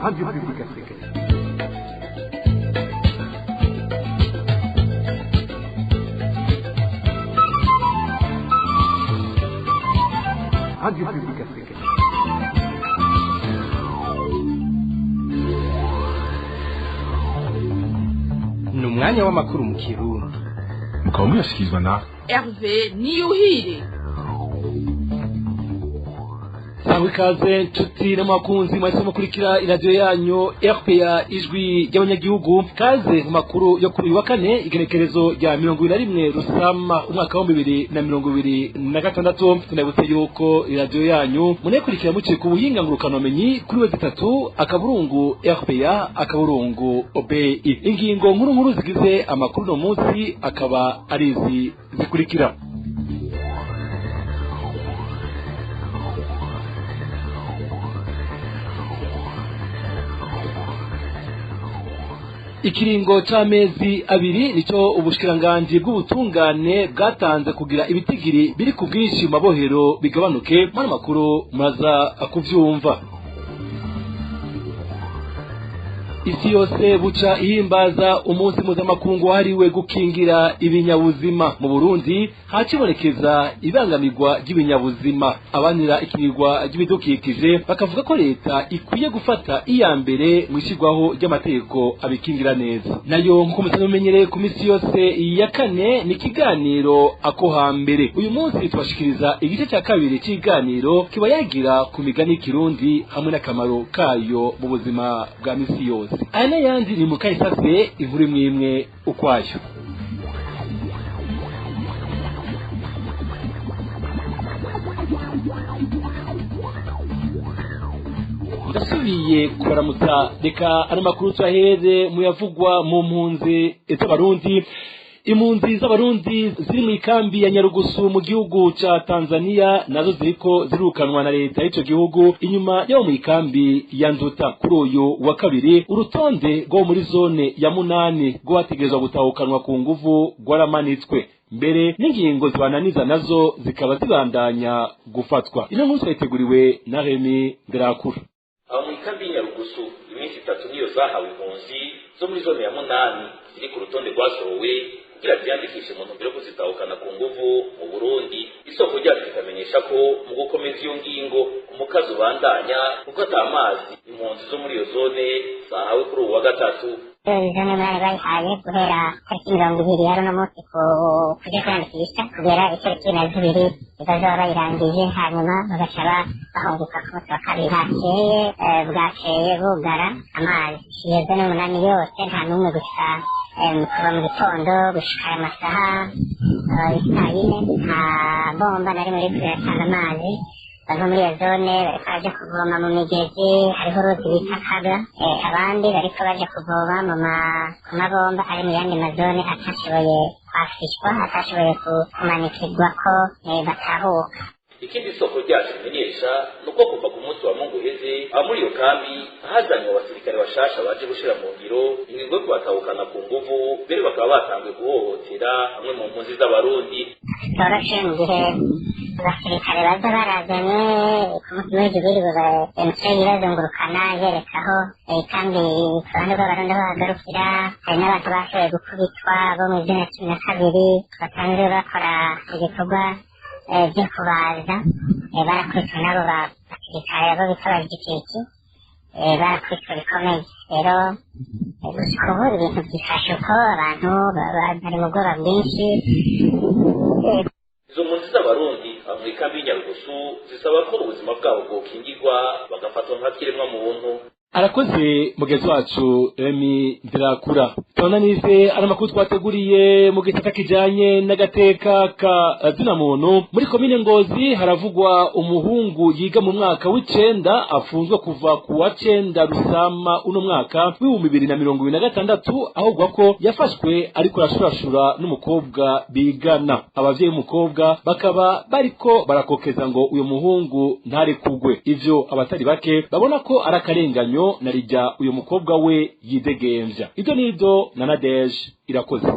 Radio Publique Africaine. Radio Publique Africaine. Ni umwanya w'amakuru mu Kirundi. Mukaba muyashyikirizwa na Hervé Niyuhire. Sangwa ikaze nshuti n'abakunzi mwese mukurikira iradiyo yanyu RPA, Ijwi ry'Abanyagihugu. Kaze mu makuru yo kuri uyu wa kane, igenekerezo rya 21 Rusama umwaka wa 2026. Tunabutse yuko iradiyo yanyu munekurikira muciye ku buhinga ngurukanomenyi kuri w3.rpa.obi. Ingingo nkuru nkuru zigize amakuru no munsi akaba ari izi zikurikira: Ikiringo c'amezi 2 nico ubushikiranganji bw'ubutungane bwatanze kugira ibitigiri biri ku bwinshi mu mabohero bigabanuke. Muri makuru muraza kuvyumva. Isi yose buca ihimbaza umunsi mpuzamakungu wahariwe gukingira ibinyabuzima. Mu Burundi hacibonekeza ibangamirwa ry'ibinyabuzima. Abanira ikingirwa ry'ibidukikije bakavuga ko leta ikwiye gufata iya mbere mu ishyirwaho ry'amategeko abikingira neza. Nayo nk'uko musanzwe mumenyereye ku misi yose ya kane ni ikiganiro Ako Hambere. Uyu munsi tubashikiriza igice cya kabiri cy'ikiganiro kiba yagira ku migani y'Ikirundi hamwe n'akamaro kayo mu buzima bwa misi yose. Aya n'ayandi ni mukayisase, inkuru imwe imwe ukwayo. Ndasubiye kubaramutsa. Reka ano makuru tuyahere muyavugwa mu mpunzi z'Abarundi. Impunzi z'Abarundi ziri mu ikambi ya Nyarugusu mu gihugu ca Tanzania nazo ziriko zirukanwa na leta y'ico gihugu inyuma yo mu ikambi ya Nduta. Kuri uyu wa kabiri urutonde rwo muri zone ya munani rwategerezwa gutahukanwa ku nguvu rwaramanitswe, mbere n'ingingo zibananiza nazo zikaba zibandanya gufatwa. Ino nkuru twayiteguriwe na Remy Ndrakura. Aho mu ikambi y'Inyarugusu iminsi 3 niyo zahawe impunzi zo muri zone ya munani ziri ku rutonde rwasohowe kugira ziyandikishe mu ntumbero yo kuzitahukana ku nguvu mu Burundi. Isoko ryacu rikamenyesha ko mu gukomeza iyo ngingo umukazi ubandanya, kuko ata mazi impunzi zo muri iyo zone zahawe kuri ubu wa gatatu. Zone bari bayihaye guhera tariki 20 ya runo munsi kuja kwiyandikisha kugera itariki 12 bazoba bayirangije, hanyuma bagaca bahunguka ku munsi wa kabiri. Bwakeye bwakeye bugara amazi iyo zone umunani yose, nta n'umwe gusa. Kuva mu gitondo gushika aya masaha saa 4 nta bomba na rimwe ririko riratanga amazi. Bava muri iyo zone bariko baja kuvoma mu migezi, hariho uruzi bita Kaga. Abandi bariko baja kuvoma ku mabomba ari mu yandi mazone atashoboye kwafishwa, atashoboye kumanikirwa ko batahuka. Ikindi soko ryacu rimenyesha ni uko kuva ku munsi wa Mungu uheze aho muri iyo kambi hazanywe abasirikare bashasha baje gushira mu ngiro ingingo yo kubatahukana ku nguvu, mbere bakaba batanguye guhohotera bamwe mu mpunzi z'Abarundi. Bitoroshe mu gihe abasirikare baza barazanye ku munsi w'ejo, biriwe imisozi bazungurukana yereka aho kandi ku ruhande rw'Abarundi aho bahagarukira. Hari n'abantu bashoboye gukubitwa bo mu izina 12 basanzwe bakora igikorwa byo kubaza, barakubitwa n'abo basirikare abo bita abajikiki, barakubitwa bikomeye. Rero gushika ubu ibintu byifashe uko, abantu bari mu bwoba bwinshi. Izo mpunzi z'Abarundi aho mu ikambi y'Inyarugusu zisaba ko ubuzima bwabo bwokingirwa, bagafatwa nka kiremwa muntu. Arakoze mugenzi wacu Remy Ndirakura. Tubonanize ari amakuru twateguriye mu gisata kijanye n'agateka ka zina muntu. Muri komine Ngozi haravugwa umuhungu yiga mu mwaka w'9 afunzwe kuva ku wa 9 Rusama uno mwaka w'2026, ahubwo ko yafashwe ariko arashurashura n'umukobwa bigana. Abavyeyi b'umukobwa bakaba bariko barakokeza ngo uyu muhungu ntarekugwe. Ivyo abatari bake babona ko ari akarenganyo narijya uyu mukobwa we yidegemvya. Ibyo nibyo na Nadege Irakoze.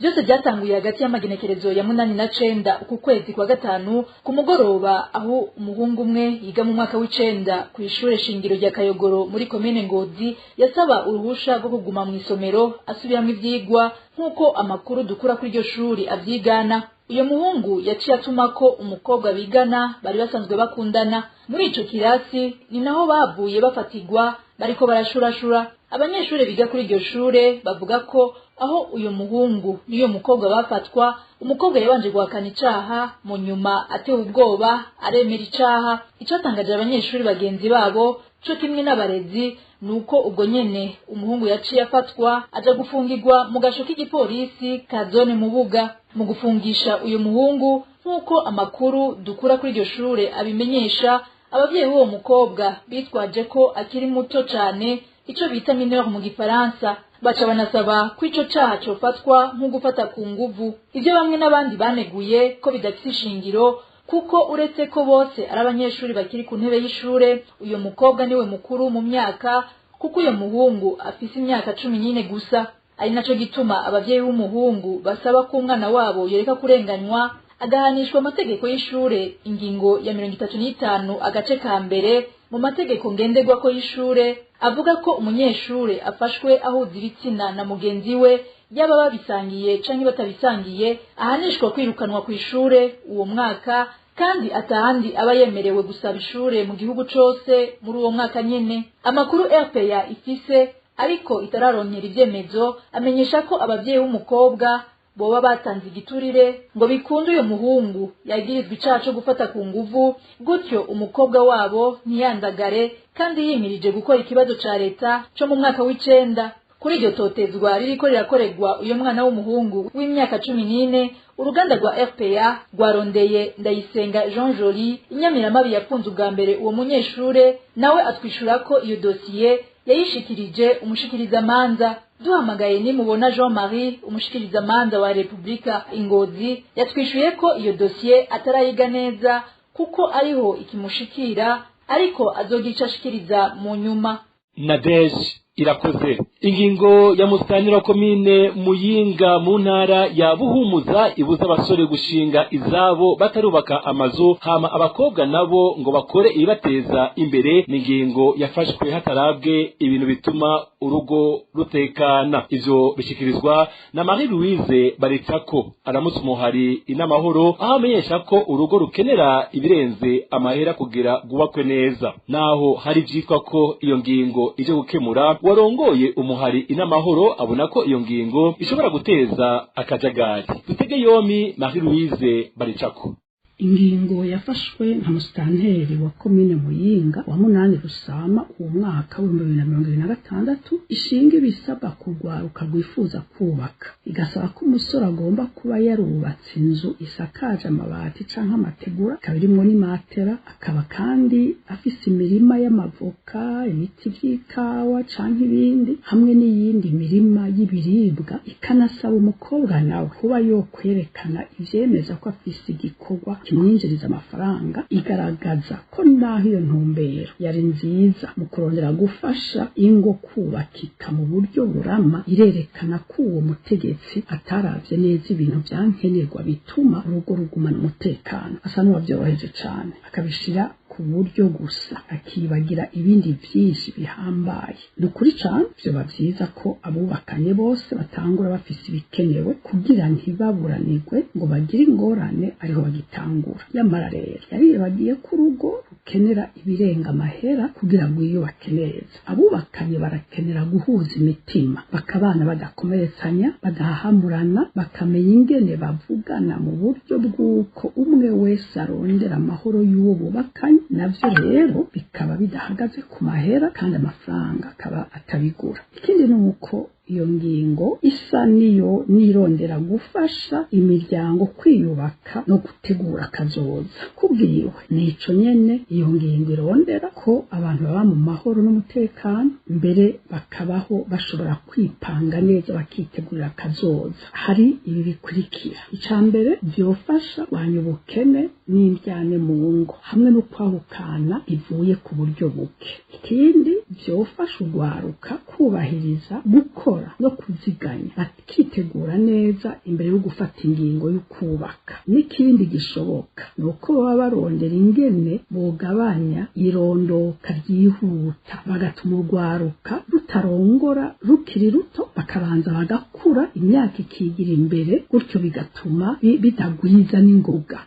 Byose byatanguye hagati y'amagenekerezo ya 8 na 9 uku kwezi kwa gatanu ku mugoroba, aho umuhungu umwe yiga mu mwaka w'icenda ku ishure shingiro rya Kayogoro muri komine Ngozi yasaba uruhusha rwo kuguma mu isomero asubiramwo ivyigwa, nk'uko amakuru dukura kuri iryo shuri avyigana. Uyo muhungu yaciye atuma ko umukobwa bigana bari basanzwe bakundana muri ico kirasi, ni naho bavuye bafatigwa bariko barashurashura. Abanyeshure biga kuri iryo shure bavuga ko aho uyu muhungu n'iyo mukobwa bafatwa, umukobwa yabanje guhakana icaha, mu nyuma atewe ubwoba aremera icaha. Icatangaje abanyeshuri bagenzi babo co kimwe n'abarezi nuko ubwo nyene umuhungu yaciye afatwa aja gufungirwa mu gasho k'igipolisi ka zone Mubuga. Mu gufungisha uyu muhungu, nk'uko amakuru dukura kuri iryo shure abimenyesha, abavyeyi b'uwo mukobwa bitwaje ko akiri muto cane, ico bita mineur mu gifaransa, baca banasaba ko ico caha cofatwa nko gufata ku nguvu. Ivyo bamwe n'abandi baneguye ko bidafise ishingiro, kuko uretse ko bose ari abanyeshuri bakiri ku ntebe y'ishure, uyo mukobwa niwe mukuru mu myaka, kuko uyo muhungu afise imyaka 14 gusa. Ari naco gituma abavyeyi b'umuhungu basaba ko umwana wabo yoreka kurenganywa agahanishwa amategeko y'ishure, ingingo ya 35 agace ka mbere mu mategeko ngenderwako y'ishure avuga ko umunyeshure afashwe ahuza ibitsina na mugenzi we, yaba babisangiye canke batabisangiye, ahanishwa kwirukanwa ku ishure uwo mwaka, kandi atahandi aba yemerewe gusaba ishure mu gihugu cose muri uwo mwaka nyene. Amakuru RPA ifise ariko itararonkera ivyemezo amenyesha ko abavyeyi b'umukobwa boba batanze igiturire ngo bikunde uyo muhungu yagirizwa icaha co gufata ku nguvu, gutyo umukobwa wabo ntiyandagare kandi yimirije gukora ikibazo ca leta co mu mwaka w'icenda. Kuri iryo totezwa ririko rirakorerwa uyo mwana w'umuhungu w'imyaka 14, uruganda rwa RPA rwarondeye Ndayisenga Jean Jolie, inyamiramabi yafunze ubwa mbere uwo munyeshure, nawe atwishura ko iyo dosiye yayishikirije umushikirizamanza. Duhamagaye Nimubona Jean Marie, umushikirizamanza wa Republika Ingozi, yatwishuye ko iyo dosiye atarayiga neza kuko ariho ikimushikira, ariko azogica ashikiriza mu nyuma. Nadege irakoze. Ingingo ya musitanteri wa komine Muyinga mu ntara ya Buhumuza ibuza abasore gushinga izabo batarubaka amazu, hama abakobwa nabo ngo bakore ibibateza imbere, ni ingingo yafashwe hatarabwe ibintu bituma urugo rutekana. Ivyo bishikirizwa na Marie Louise Baricako aramutse umuhari inamahoro, aho amenyesha ko urugo rukenera ibirenze amahera kugira rwubakwe neza. Naho hari ivyitwa ko iyo ngingo ije gukemura, warongoye umuhari inamahoro abona ko iyo ngingo ishobora guteza akajagari. Dutege yomi Marie Louise Baricako. Ingingo yafashwe nka musitanteri wa komine Muyinga wa 8 Rusama uwo mwaka wa 2026 ishinga ibisabwa kugwaruka rwifuza kubaka, igasaba ko umusore agomba kuba yarubatse inzu isakaje amabati canke amategura, ikaba irimwo n'imatera, akaba kandi afise imirima y'amavoka, ibiti vy'ikawa canke ibindi, hamwe n'iyindi mirima y'ibiribwa. Ikanasaba umukobwa nawe kuba yokwerekana ivyemeza ko afise igikorwa kimwinjiriza amafaranga. Igaragaza ko naho iyo ntumbero yari nziza mu kurondera gufasha ingo kubakika mu buryo burama, irerekana ko uwo mutegetsi ataravye neza ibintu vyankenerwa bituma urugo rugumana umutekano. Asa n'uwavyoroheje cane akabishira ku buryo gusa, akibagira ibindi vyinshi bihambaye. Ni ukuri cane vyoba vyiza ko abubakanye bose batangura bafise ibikenewe kugira ntibaburanirwe ngo bagire ingorane ariho bagitangura. Yamara rero yaribagiye ko urugo rukenera ibirenga amahera kugira ngo yiyubake neza. Abubakanye barakenera guhuza imitima, bakabana badakomeretsanya, badahahamurana, bakamenya ingene bavugana mu buryo bw'uko umwe wese arondera amahoro y'uwo bubakanye. Navyo rero bikaba bidahagaze ku mahera, kandi amafaranga akaba atabigura. Ikindi ni uko iyo ngingo isa niyo nirondera gufasha imiryango kwiyubaka no gutegura akazoza. Kubwiwe nico nyene iyo ngingo irondera ko abantu baba mu mahoro n'umutekano, mbere bakabaho bashobora kwipanga neza bakitegurira akazoza. Hari ibi bikurikira: ica mbere, vyofasha kurwanya ubukene n'indyane mu ngo hamwe no kwahukana ivuye ku buryo buke. Ikindi, vyofasha urwaruka kubahiriza gukora no kuziganya, bakitegura neza imbere yo gufata ingingo yo kubaka. N'ikindi gishoboka ni uko baba barondera ingene bogabanya irondoka ryihuta, bagatuma urwaruka rutarongora rukiri ruto, bakabanza bagakura imyaka ikigira imbere, gutyo bigatuma bitagwiza n'ingoga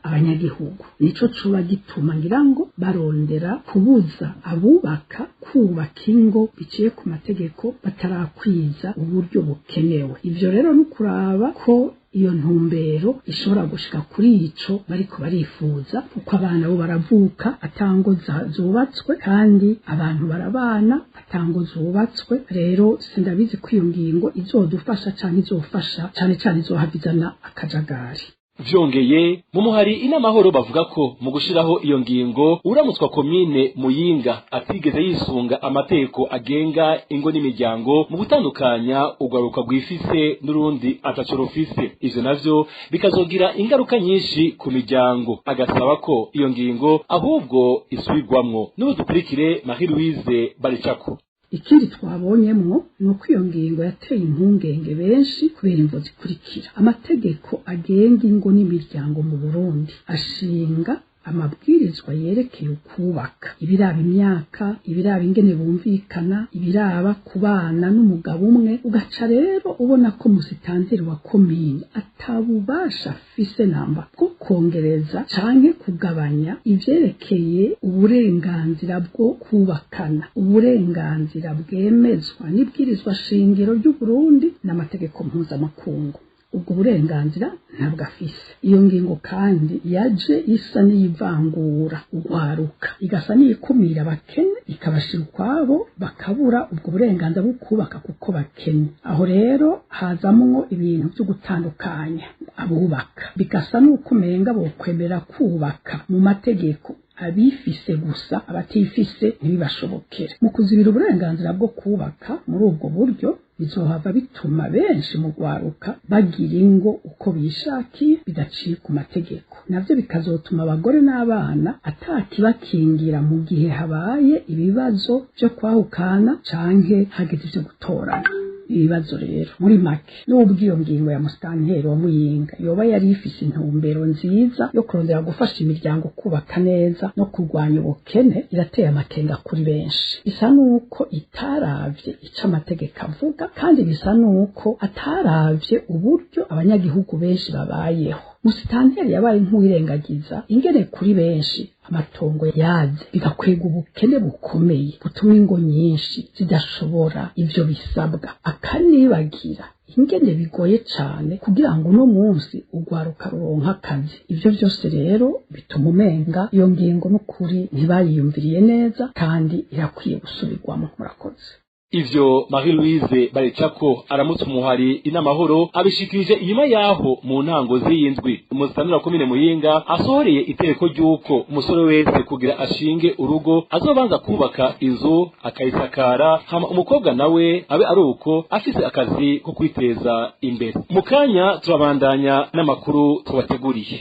abanyagihugu. Nico coba gituma ngira ngo barondera kubuza abubaka kubaka ingo biciye ku mategeko batarakwiza uburyo bukenewe. Ivyo rero ni ukuraba ko iyo ntumbero ishobora gushika kuri ico bariko barifuza, kuko abana bo baravuka atango zubatswe, kandi abantu barabana atango zubatswe. Rero sindabizi ko iyo ngingo izodufasha canke izofasha cane cane izohavizana akajagari. Vyongeye mu muhari inamahoro bavuga ko mu gushiraho iyo ngingo uramutswa komine Muyinga atigeze yisunga amategeko agenga ingo n'imiryango mu gutandukanya ugaruka rwifise n'urundi ataco rufise. Ivyo navyo bikazogira ingaruka nyinshi ku miryango, agasaba ko iyo ngingo ahubwo isubirwamwo. N'ubu dukurikire Marie Louise Baricako. Ikindi twabonyemwo ni uko iyo ngingo yateye impungenge benshi kubera imvo zikurikira. Amategeko agenga ingo n'imiryango mu Burundi ashinga amabwirizwa yerekeye ukubaka, ibiraba imyaka, ibiraba ingene bumvikana, ibiraba kubana n'umugabo umwe. Ugaca rero ubona ko musitanteri wa komine atabubasha afise namba bwo kongereza canke kugabanya ivyerekeye uburenganzira bwo kubakana, uburenganzira bwemezwa n'ibwirizwa shingiro ry'u Burundi n'amategeko mpuzamakungu. Ubwo burenganzira ntabwo afise. Iyo ngingo kandi yaje isa n'iyivangura urwaruka, igasa n'iyikumira abakene, ikabashira ukwabo bakabura ubwo burenganzira bwo kubaka kuko bakene. Aho rero hazamwo ibintu byo gutandukanya abubaka, bigasa n'uko umenga bokwemera kubaka mu mategeko abifise gusa, abatifise ntibibashobokere. Mu kuzibira uburenganzira bwo kubaka muri ubwo buryo bizohava bituma benshi mu rwaruka bagira ingo uko bishakiye bidaciye ku mategeko, navyo bikazotuma abagore n'abana atakibakingira mu gihe habaye ibibazo vyo kwahukana canke hageze ivyo gutorana. Ibibazo rero muri make, nubwo iyo ngingo ya musitanteri wa Muyinga yoba yari ifise intumbero nziza yo kurondera gufasha imiryango kubaka neza no kurwanya ubukene, irateye amakenga kuri benshi. Bisa nuko itaravye ico amategeko avuga, kandi bisa nuko ataravye uburyo abanyagihugu benshi babayeho. Musitanteri yabaye nk'uwirengagiza ingene kuri benshi amatongo yaze bigakwega ubukene bukomeye butuma ingo nyinshi zidashobora ivyo bisabwa, akanibagira ingene bigoye cane kugira ngo uno munsi urwaruka ruronka akazi. Ivyo vyose rero bituma umenga iyo ngingo n'ukuri ntibayiyumviriye neza, kandi irakwiye gusubirwamo. Murakoze. Ivyo Marie Louise Baricako aramutse umuhari inamahoro abishikirije inyuma yaho mu ntango z'iyindwi umusitanira komine Muyinga asohoreye itegeko ry'uko umusore wese kugira ashinge urugo azobanza kubaka inzu akayisakara, hama umukobwa nawe abe ari uko afise akazi ko kwiteza imbere. Mu kanya turabandanya n'amakuru tubateguriye.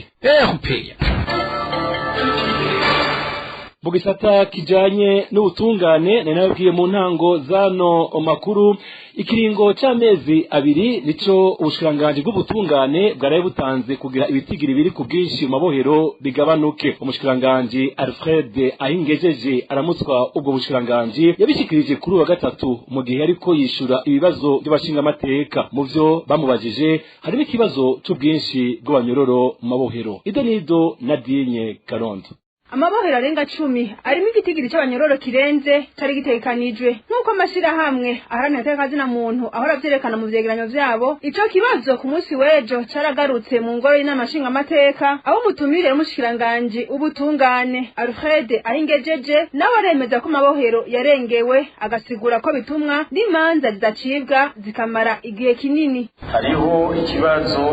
Mu gisata kijanye n'ubutungane nari nababwiye mu ntango zano makuru, ikiringo c'amezi 2 nico ubushikiranganji bw'ubutungane bwaraye butanze kugira ibitigiri biri ku bwinshi mu mabohero bigabanuke. Umushikiranganji Alfred Ahingejeje aramutswa ubwo bushikiranganji yabishikirije kuri wa gatatu mu gihe ariko yishura ibibazo by'abashingamateka. Mu vyo bamubajije harimo ikibazo c'ubwinshi bw'abanyororo mu mabohero. Idonido Nadine Karondo. Amabohero arenga 10 arimo igitigiri c'abanyororo kirenze cari gitegekanijwe nk'uko amashirahamwe aharanira agateka na muntu ahora avyerekana mu vyegeranyo vyabo. Ico kibazo ku munsi w'ejo caragarutse mu ngoro y'inama nshingamateka, aho umutumire w'umushikiranganji ubutungane Alfred Ahingejeje nawe aremeza ko amabohero yarengewe, agasigura ko bitumwa n'imanza zidacibwa zikamara igihe kinini. Hariho ikibazo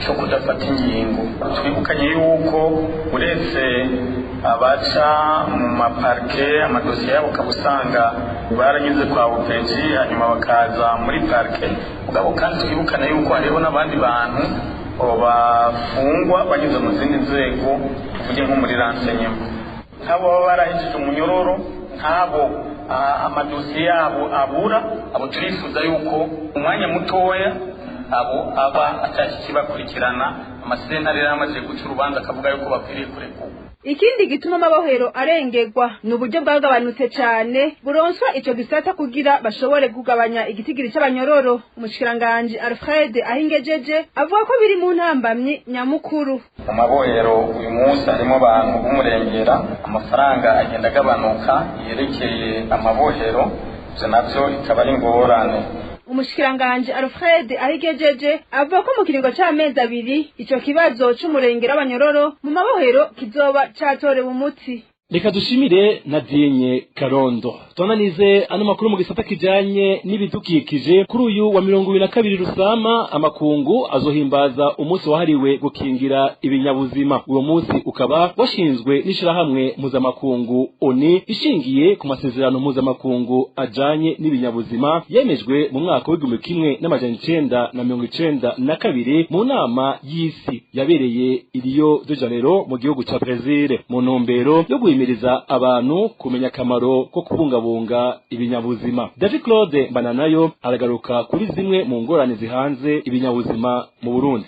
cyo kudafata ingingo. Twibukanye yuko uretse abaca mu maparke amadosiye yabo ukaba baranyuze kwa bupeji hanyuma bakaza muri parke, mugabo kandi twibukane yuko hariho n'abandi bantu bafungwa banyuze mu zindi nzego, tuvuge nko muri renseignement, nk'abo baba barahejije umunyororo, nk'abo Amadosiye yabo abura, abo turifuza yuko umwanya mutoya abo aba atakikibakurikirana, amasentare yaramaze guca urubanza akavuga yuko bakwiriye kurekurwa. Ikindi gituma amabohero arengerwa ni uburyo bwagabanutse cyane buronswa ico gisata kugira bashobore kugabanya igitigiri c'abanyororo. Umushikiranganji Alfred Ahingejeje avuga ko biri mu ntambamyi nyamukuru. Mu mabohero uyu munsi harimo abantu b'umurengera, amafaranga agenda agabanuka yerekeye amabohero, ivyo navyo ikaba ari ingorane. Umushikiranganji Alfred Ahigejeje avuga ko mu kiringo c'amezi 2 ico kibazo c'umurengera w'abanyororo mu mabohero kizoba catorewe umuti. Reka dushimire Nadine Karondo. Tonanize ano makuru mu gisata kijanye n'ibidukikije. Kuri uyu wa 22 Rusama, amakungu azohimbaza umunsi wahariwe gukingira ibinyabuzima. Uwo munsi ukaba washinzwe n'ishirahamwe mpuzamakungu ONU, ishingiye ku masezerano mpuzamakungu ajanye n'ibinyabuzima yemejwe mu mwaka w'1992 mu nama y'isi yabereye i Rio de Janeiro mu gihugu ca Brazil, mu ntumbero yo guhimiriza abantu kumenya akamaro ko kubungabunga ibinyabuzima. David Claude Mbananayo aragaruka kuri zimwe mu ngorane zihanze ibinyabuzima mu Burundi.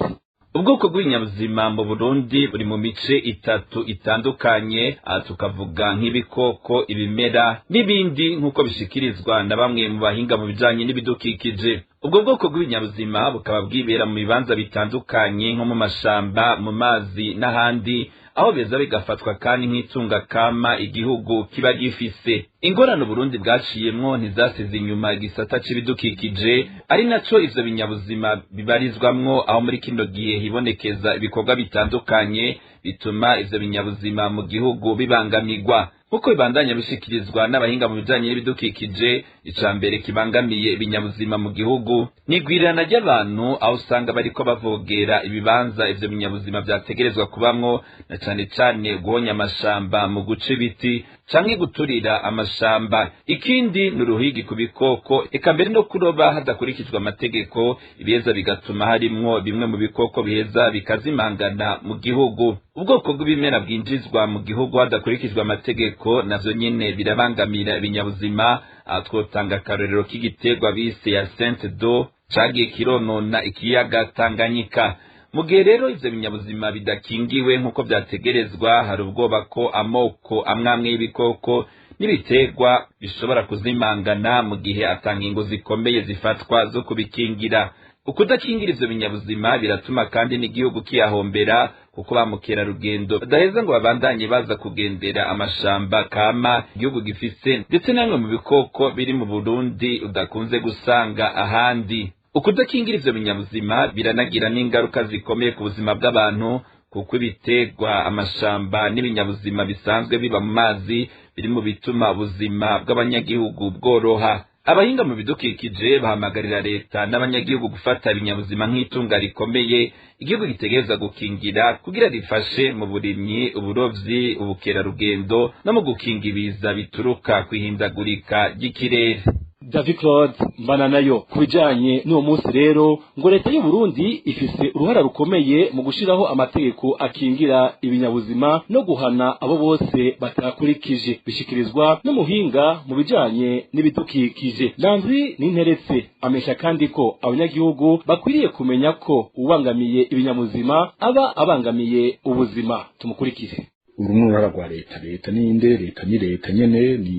Ubwoko bw'ibinyabuzima mu Burundi buri mu mice itatu itandukanye, tukavuga nk'ibikoko, ibimera n'ibindi, nk'uko bishikirizwa na bamwe mu bahinga mu bijanye n'ibidukikije. Ubwo bwoko bw'ibinyabuzima bukaba bwibera mu bibanza bitandukanye nko mu mashamba, mu mazi n'ahandi, aho beza bigafatwa kandi nk'itunga kama igihugu kiba gifise. Ingorane Burundi bwaciyemwo ntizasize inyuma igisata c'ibidukikije, ari naco ivyo binyabuzima bibarizwamwo, aho muri kino gihe hibonekeza ibikorwa bitandukanye bituma ivyo binyabuzima mu gihugu bibangamirwa. Nkuko bibandanya bishikirizwa n'abahinga mu bijanye n'ibidukikije, icambere kibangamiye ibinyabuzima mu gihugu ni igwirirana ry'abantu, aho usanga bariko bavogera ibibanza ivyo binyabuzima vyategerezwa kubamwo, na cane cane guhonya amashamba mu guca ibiti canke guturira amashamba. Ikindi ni uruhigi ku bikoko, eka mbere no kuroba hadakurikijwe amategeko, ibiheza bigatuma harimwo bimwe mu bikoko biheza bikazimangana mu gihugu. Ubwoko bw'ibimera bwinjizwa mu gihugu hadakurikijwe amategeko navyo nyene birabangamira ibinyabuzima. Twotanga akarorero k'igiterwa bise ya Sainte Do cagiye kironona ikiyaga Tanganyika. Mu gihe rero ivyo binyabuzima bidakingiwe nk'uko vyategerezwa, hari ubwoba ko amoko amwamwe y'ibikoko n'ibiterwa bishobora kuzimangana mu gihe ata ngingo zikomeye zifatwa zo kubikingira. Ukudakingira ivyo binyabuzima biratuma kandi n'igihugu kiyahombera, kuko ba mukerarugendo badaheza ngo babandanye baza kugendera amashamba kama igihugu gifise, ndetse namwe mu bikoko biri mu Burundi udakunze gusanga ahandi. Ukudakingira ivyo binyabuzima biranagira n'ingaruka zikomeye ku buzima bw'abantu, kuko ibiterwa, amashamba n'ibinyabuzima bisanzwe biba mu mazi biri mu bituma ubuzima bw'abanyagihugu bworoha. Abahinga mu bidukikije bahamagarira leta n'abanyagihugu gufata ibinyabuzima nk'itunga rikomeye igihugu gitegerezwa gukingira, kugira rifashe mu burimyi, uburovyi, ubukerarugendo no mu gukinga ibiza bituruka kw'ihindagurika ry'ikirere. David Claude Mbananayo. Ku bijanye n'uwo munsi rero, ngo leta y'u Burundi ifise uruhara rukomeye mu gushiraho amategeko akingira ibinyabuzima no guhana abo bose batakurikije, bishikirizwa n'umuhinga mu bijanye n'ibidukikije Landry Ninteretse. Amesha kandi ko abanyagihugu bakwiriye kumenya ko uwangamiye ibinyabuzima aba abangamiye ubuzima. Tumukurikire. Uru ni uruhara rwa leta. Leta ni inde? Leta ni leta nyene, ni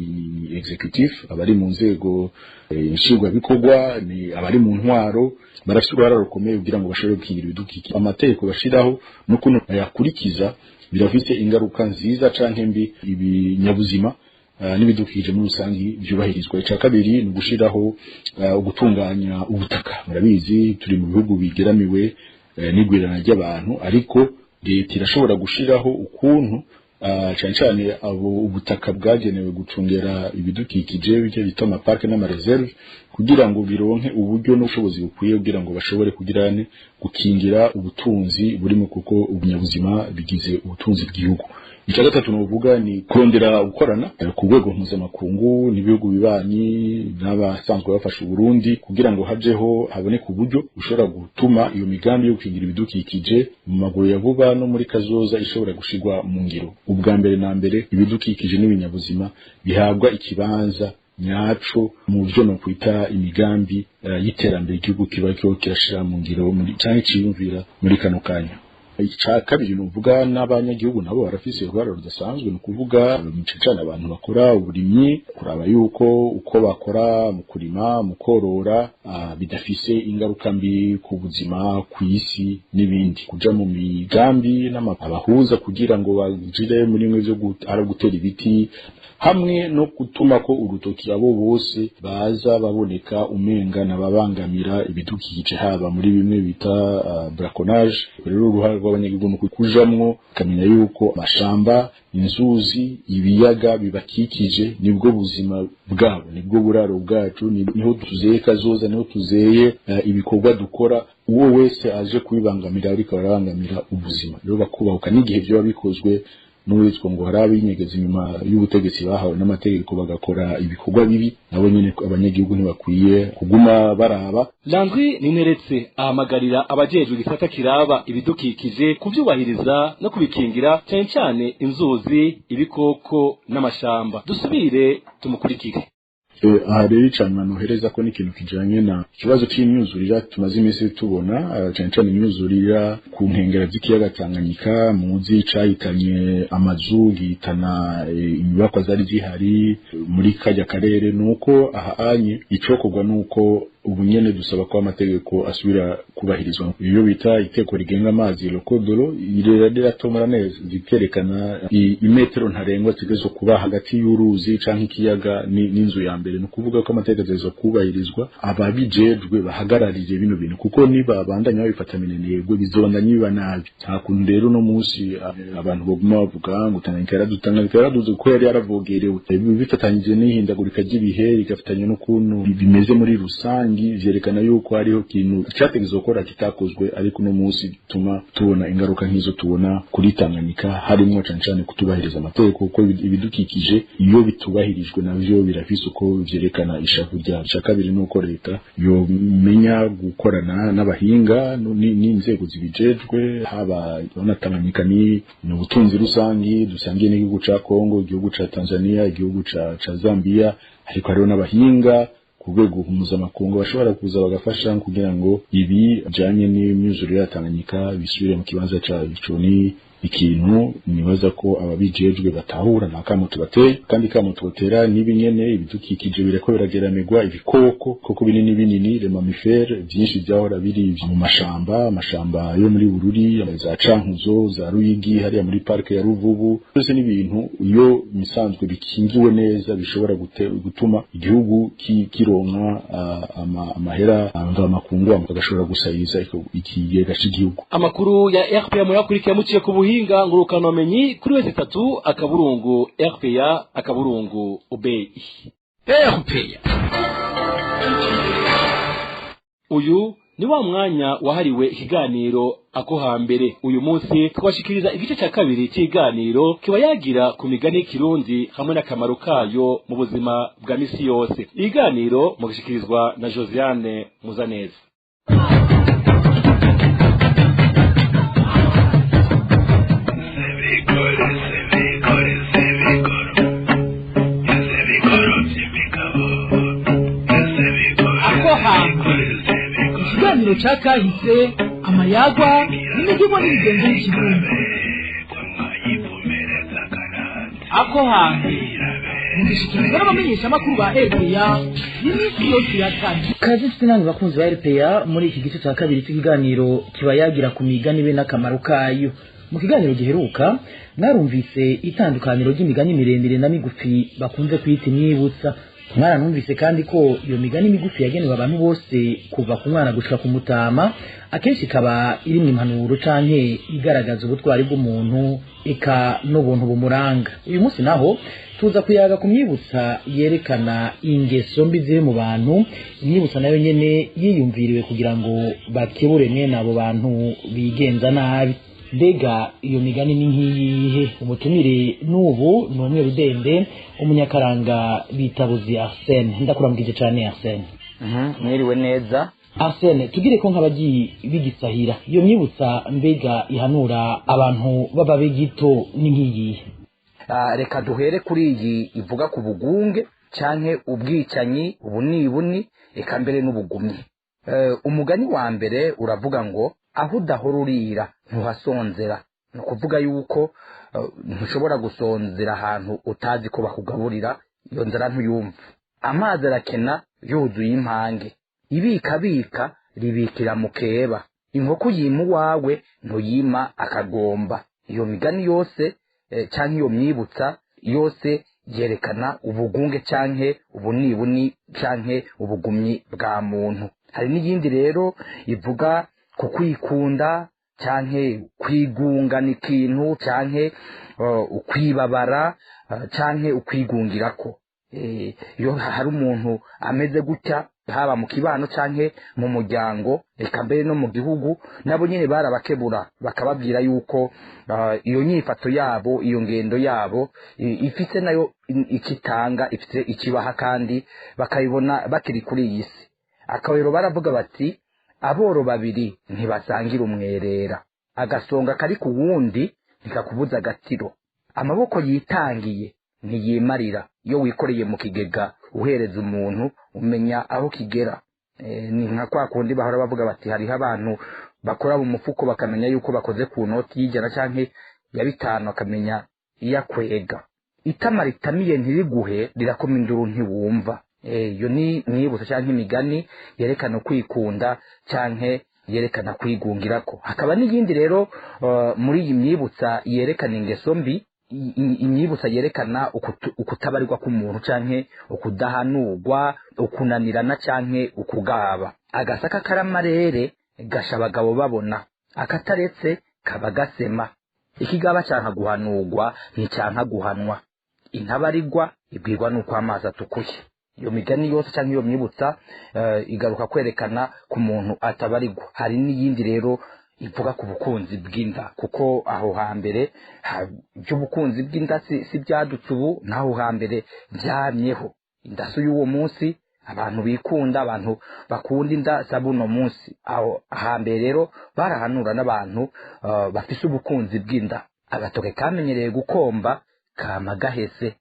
executive, abari mu nzego nshingwabikorwa, ni abari mu ntwaro, barafite uruhara rukomeye kugira ngo bashobore gukingira ibidukikije. Amategeko bashiraho n'ukuntu bayakurikiza birafite ingaruka nziza canke mbi ibinyabuzima n'ibidukikije muri rusangi byubahirizwa. Icya kabiri ni ugushiraho ugutunganya ubutaka. Murabizi turi mu bihugu bigeramiwe n'igwirirana ry'abantu, ariko leta irashobora gushiraho ukuntu cyane cyane abo ubutaka bwagenewe gucungera ibidukikije, bijya bita amaparke n'amareserve, kugira ngo bironke uburyo n'ubushobozi bukwiye kugira ngo bashobore kugirane gukingira ubutunzi burimo, kuko ubunyabuzima bigize ubutunzi bw'igihugu. Icya gatatu novuga ni kurondera gukorana ku rwego mpuzamakungu n'ibihugu bibanyi n'abasanzwe bafasha Uburundi, kugira ngo hajeho haboneke uburyo bushobora gutuma iyo migambi yo gukingira ibidukikije mu maguru ya vuba no muri kazoza ishobora gushirwa mu ngiro. Ubwa mbere na mbere, ibidukikije n'ibinyabuzima bihabwa ikibanza nyaco mu byo no kwita imigambi y'iterambere igihugu kiba cyo kirashira mu ngiro muri canke ciyumvira muri kano kanya. Ica kabiri nuvuga n'abanyagihugu nabo barafise uruhara rudasanzwe, ni ukuvuga cyane abantu bakora uburimyi, kuraba yuko uko bakora mu kurima, mu korora, bidafise ingaruka mbi ku buzima, ku isi n'ibindi, kuja mu migambi n'abahuza kugira ngo bagire muri mwe byo gutera ibiti, hamwe no gutuma ko urutoki abo bose baza baboneka umenga nababangamira ibidukikije, haba muri bimwe bita braconnage. Rero uruhare rw'abanyagihugu ni kujamwo kamenya yuko amashamba, inzuzi, ibiyaga bibakikije nibwo buzima bwabo, nibwo buraro bwacu, niho tuzeye kazoza, niho tuzeye ibikorwa dukora. Uwo wese aje kubibangamira ariko arabangamira ubuzima. Rero bakubahuka n'igihe byo bikozwe n'uwitwa ngo hari abinyegeza inyuma y'ubutegetsi bahawe n'amategeko bagakora ibikorwa bibi, nabo nyene abanyagihugu ntibakwiye kuguma baraba. Landry Nineretse ahamagarira abajejwe igisata kiraba ibidukikije kuvyubahiriza no kubikingira, cyane cyane inzuzi, ibikoko n'amashamba. Dusubire tumukurikire. Aha rero icanyuma nohereza ko n'ikintu kijanye na ikibazo c'imyuzurira tumaze iminsi tubona, cane cane imyuzurira ku nkengera z'ikiyaga Tanganyika, muzi cahitanye amazu, gihitana inyubakwa zari zihari muri karya karere. Nuko aha anye icokorwa nuko ubu nyene dusaba ko amategeko asubira kubahirizwa, iyo bita iteko rigenga amazi lokodolo riratomora neza, zikerekana imetero ntarengwa zigeze kuba hagati y'uruzi canke ikiyaga n'inzu ya mbere. Ni ukuvuga ko amategeko ategerezwa kubahirizwa, ababijejwe bahagararire bino bintu, kuko niba bandanya babifata minenegwe bizobandanya biba nabi. Nta kuntu rero no munsi abantu baguma bavuga ngo Tanganyika yaraduze kuko yari yaravogerewe, bifatanyije n'ihindagurika ry'ibihe, rigafatanya n'ukuntu bimeze muri rusange, vyerekana yuko hariho kintu cyategezwe gukora kitakozwe, ariko no munsi bituma tubona ingaruka nk'izo tubona kuri Tanganyika, harimo cane cane kutubahiriza amategeko, kuko ibidukikije iyo bitubahirijwe navyo birafise uko vyerekana ishavu ryavyo. Ica kabiri nuko leta yomenya gukorana n'abahinga n'inzego zibijejwe, haba na Tanganyika ni ubutunzi rusangi dusangiye n'igihugu ca Kongo, igihugu ca Tanzania, igihugu ca Zambia, ariko hariho n'abahinga ku rwego mpuzamakungu bashobora kuza bagafasha kugira ngo ibi bijanye n'imyuzure ya Tanganyika bisubire mu kibanza cayo. Ico ni ikintu nibaza ko ababijejwe batahura, nta kamo tubateye, kandi kamo tubatera nibi nyene ibidukikije bireko birageramirwa, ibikoko koko binini binini, les mammifères byinshi byahora biri mu mashamba, amashamba yo muri Bururi, za Cankuzo, za Ruyigi, hariya muri parke ya Ruvubu, byose n'ibintu iyo misanzwe bikingiwe neza bishobora gutuma igihugu kironka amahera mvamakungu, agashobora gusayiza ikigega c'igihugu. Amakuru ya RPA muyakurikiye muciye ku buhinga ngurukanomenyi kuri wese 3 akaburungu RPA akaburungu OBI. RPA. Uyu ni wa mwanya wahariwe ikiganiro ako hambere. Uyu munsi twashikiriza igice cya kabiri cy'iganiro kiba yagira ku migani Kirundi hamwe n'akamaro kayo mu buzima bwa misi yose. Iganiro mugishikirizwa na Josiane Muzaneza. Ikiganiro ca kahise, amayagwa n'imivugo n'imigenzo y'ikirundi. Ako hambere mugishikirizwa n'abamenyeshamakuru ba RPA n'iminsi yose ya kane. Kaze sinani bakunzi ba RPA muri iki gice ca kabiri cy'ikiganiro kiba yagira ku migani be n'akamaro kayo. Mu kiganiro giheruka mwarumvise itandukaniro ry'imigani miremire na migufi bakunze kwita imyibutsa. Mwaranumvise kandi ko iyo migani migufi yagenewe abantu bose kuva ku mwana gushika ku mutama, akenshi ikaba irimwo impanuro canke igaragaza ubutwari bw'umuntu eka n'ubuntu bumuranga. Uyu munsi naho tuza kuyaga ku myibutsa yerekana ingeso mbi ziri mu bantu, imyibutsa nayo nyene yiyumviriwe kugira ngo bakebure mwene abo bantu bigenza nabi. Mbega iyo migani ni nk'iyihe? Umutumire n'ubu ni umwe rudende umunyakaranga bitabuzi Arsene. Ndakuramukije cyane Arsene. Mwiriwe neza Arsene. Tugire ko nk'abagiye bigisahira, iyo myibutsa mbega ihanura abantu baba begito ni nk'iyihe? Reka duhere kuri iyi ivuga ku bugunge. canke ubwicanyi, ubunibuni, eka mbere n'ubugumyi. Umugani wa mbere uravuga ngo aho udahora urira ntuhasonzera. Ni ukuvuga yuko ntushobora gusonzera ahantu utazi ko bakugaburira, iyo nzara ntuyumva. Amazi arakena yuzuye impange, ibikabika ribikira mukeba, inkoko yima uwawe ntuyima akagomba. Iyo migani yose canke iyo myibutsa yose yerekana ubugunge canke ubunibuni canke ubugumyi bwa muntu. Hari n'iyindi rero ivuga ku kwikunda canke kwigungana ikintu canke ukwibabara canke ukwigungirako. Iyo hari umuntu ameze gutya, haba mu kibano canke mu muryango, eka mbere no mu gihugu, nabo nyene barabakebura bakababwira yuko iyo nyifato yabo, iyo ngendo yabo ifise nayo ikitanga, ifise ikibaha, kandi bakayibona bakiri kuri iyi si. Akabero baravuga bati aboro babiri ntibasangira umwerera, agasonga kari ku wundi ntikakubuza agatiro, amaboko yitangiye ntiyimarira. Iyo wikoreye mu kigega uhereza umuntu umenya aho kigera. Ni nka kwa kundi bahora bavuga bati hariho abantu bakora mu mufuko bakamenya yuko bakoze ku noti y'ijana canke ya 5, akamenya iyakwega. Itama ritamiye ntiriguhe rirakoma induru ntiwumva. Iyo ni myibutso canke imigani yerekana kwikunda canke yerekana kwigungirako. Hakaba n'iyindi rero muri iyi myibutsa yerekana ingeso mbi, imyibutsa yerekana ukutabarirwa k'umuntu canke ukudahanurwa, ukunanirana canke ukugaba. Agasaka karamarere gasha abagabo babona, akataretse kaba gasema. Ikigaba canka guhanurwa nticanka guhanwa, intabarigwa ibwirwa nuko amazi atukuye. Iyo migani yose canke iyo myibutsa igaruka kwerekana ku muntu atabarigwa. Hari n'iyindi rero ivuga ku bukunzi bw'inda, kuko aho hambere by'ubukunzi bw'inda si byadutse ubu, naho hambere byamyeho. Inda si y'uwo munsi, abantu bikunda, abantu bakunda inda sabuno munsi. Aho hambere rero barahanura n'abantu bafise ubukunzi bw'inda. Agatoke kamenyereye gukomba kama gahese,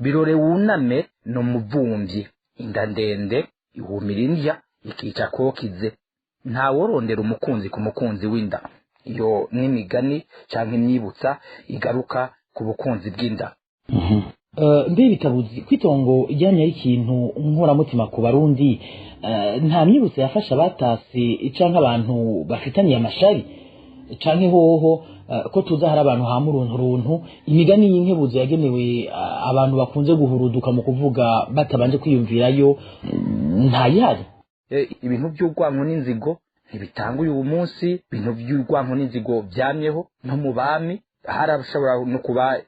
birore wuname no muvumvyi, inda ndende ihumira indya ikica kokize, nta worondera umukunzi ku mukunzi w'inda. Iyo n'imigani canke imyibutsa igaruka ku bukunzi bw'inda. Mbe bitabuzi kwitongo ijyanye y'ikintu nkoramutima ku Barundi, nta myibutsa yafasha batasi canke abantu bafitaniye amashari canke hoho ko tuza hari abantu ha muruntu imigani y'inkebuzo yagenewe abantu bakunze guhuruduka mu kuvuga batabanje kwiyumvirayo ntayihari. Ibintu by'urwanko n'inzigo ntibitanga uyu munsi, ibintu by'urwanko n'inzigo byamyeho no mu bami. Harashobora no kuba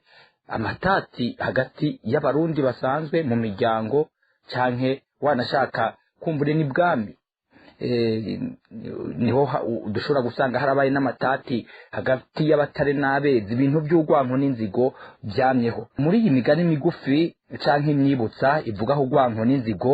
amatati hagati y'abarundi basanzwe mu miryango canke wanashaka kumbure n'ibwami. Niho dushobora gusanga harabaye n'amatati hagati y'abatare n'abezi. Ibintu by'urwanko n'inzigo byamyeho. Muri iyi migani migufi canke imyibutsa ivuga aho urwanko n'inzigo,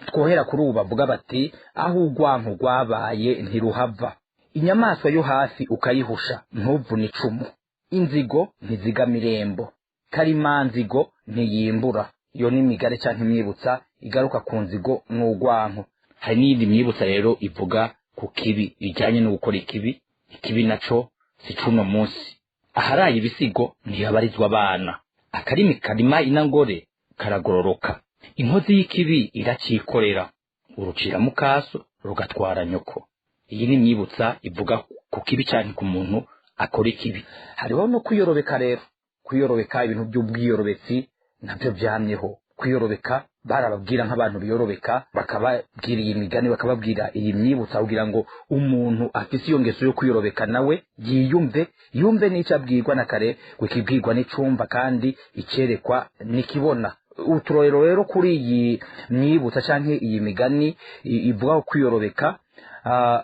twohera kuri ubu bavuga bati aho urwanko rwabaye ntiruhava, inyamaswa yo hafi ukayihusha ntuvune icumu, inzigo ntizigama irembo, karimanzigo ntiyimbura. Iyo ni imigani canke imyibutsa igaruka ku nzigo n'urwanko. Hari n'iyindi myibutsa rero ivuga ku kibi, ijyanye no gukora ikibi. Ikibi naco si cuno munsi, aharaye ibisigo ntihabarizwa abana, akarimi karima inangore karagororoka, inkozi y'ikibi iracikorera, urucira mukaso rugatwara nyoko. Iyi ni myibutsa ivuga ku kibi canke ku muntu akora ikibi. Hariho no kwiyorobeka rero, kwiyorobeka, ibintu by'ubwiyorobetsi nabyo byamyeho. Kwiyorobeka barababwira nk'abantu biyorobeka, bakababwira iyi migani, bakababwira iyi myibutsa kugira ngo umuntu afise iyo ngeso yo kwiyorobeka nawe yiyumve, yumve n'icyo abwirwa na kare wikibwirwa n'icumba kandi icerekwa nikibona. Uturorero rero kuri iyi myibutsa canke iyi migani ivuga kwiyorobeka,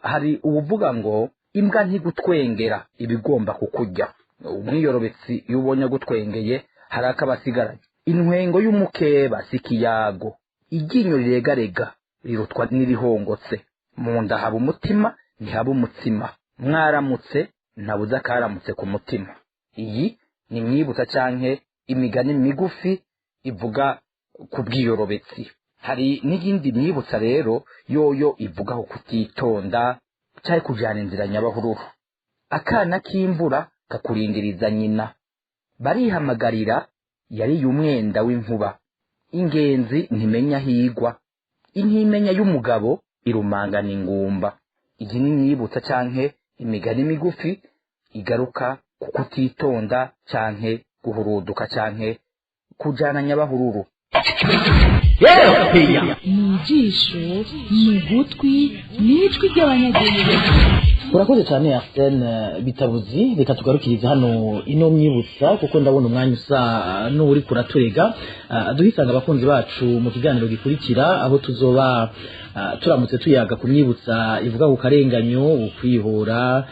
hari ubuvuga ngo imbwa ntigutwengera ibigomba kukurya. Umwiyorobetsi iyo ubonye agutwengeye hari akabasigaranye. Intwengo y'umukeba si ikiyago, iryinyo riregarega rirutwa n'irihongotse, mu nda haba umutima ntihaba umutsima, mwaramutse ntabuze akaramutse ku mutima. Iyi ni myibutsa canke imigani migufi ivuga ku bwiyorobetsi. Hari n'iyindi myibutsa rero yoyo ivugaho kutitonda cyari kujana inzira nyabahururu. Akana k'imvura kakurindiriza nyina, barihamagarira yari umwenda w'inkuba. Ingenzi ntimenya higwa, intimenya y'umugabo irumangana ingumba. Iyi ni myibutsa canke imigani migufi igaruka ku kutitonda canke guhuruduka canke kujana nyabahururu. Ni ijisho, ni ugutwi, ni ijwi ry'abanyagihugu. Urakoze cyane Arsene Bitabuzi. Reka tugarukiriza hano ino myibutsa kuko ndabona umwanya usa n'uri kuraturega. Duhisanga abakunzi bacu mu kiganiro gikurikira, aho tuzoba turamutse tuyaga ku myibutsa ivuga ku karenganyo, ukwihora,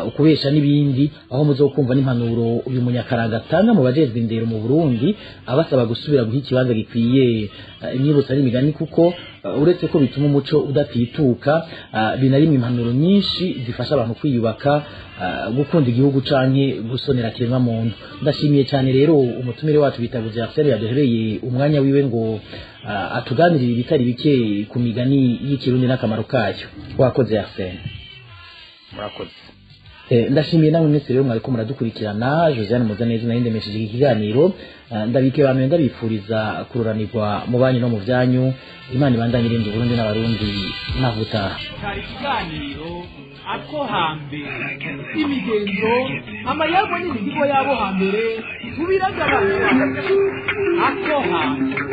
ukubesha n'ibindi, aho muzokumva n'impanuro uyu munyakaranga atanga mu bajejwe indero mu Burundi, abasaba gusubira guha ikibanza gikwiye imyibutsa n'imigani, kuko uretse ko bituma umuco udatituka, binarimwe impanuro nyinshi zifasha abantu kwiyubaka, gukunda igihugu canke gusonera kiremwa muntu. Ndashimiye cyane rero umutumire wacu Bitabuzi Arsene yaduhereye umwanya wiwe ngo atuganirire ibitari bike ku migani y'ikirundi n'akamaro kayo. Wakoze Arsene. Murakoze. Ndashimiye namwe mwese rero mwariko muradukurikirana. Josiane Muzaneza nari ndemesheje iki kiganiro. Ndabike bamwe ndabifuriza kururanirwa mu banyu no mu vyanyu. Imana ibandanye irinda Burundi n'abarundi. Navuta cyari ikiganiro ako hambere, imigenzo, amayagwa n'imihigo yabo hambere tubiragabana. Ako hambere.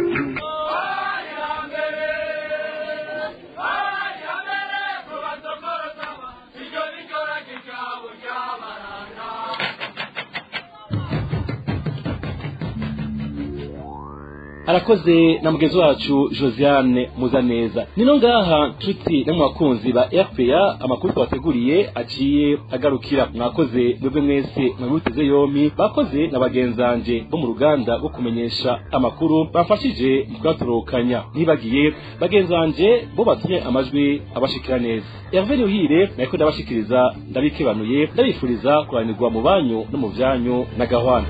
Arakoze na mugenzi wacu Josiane Muzaneza. Nino ngaha nshuti namwe bakunzi ba RPA, amakuru twabateguriye aciye agarukira. Mwakoze mwebwe mwese mwabuteze yomi, bakoze na bagenzanje bo mu ruganda rwo kumenyesha amakuru bafashije mu kuyatorokanya. Ntibagiye bagenzanje bo batumye amajwi abashikira neza. Hervé Ruhire nariko ndabashikiriza, ndabikebanuye, ndabifuriza kuranirwa mu banyu no mu vyanyu na gahwana.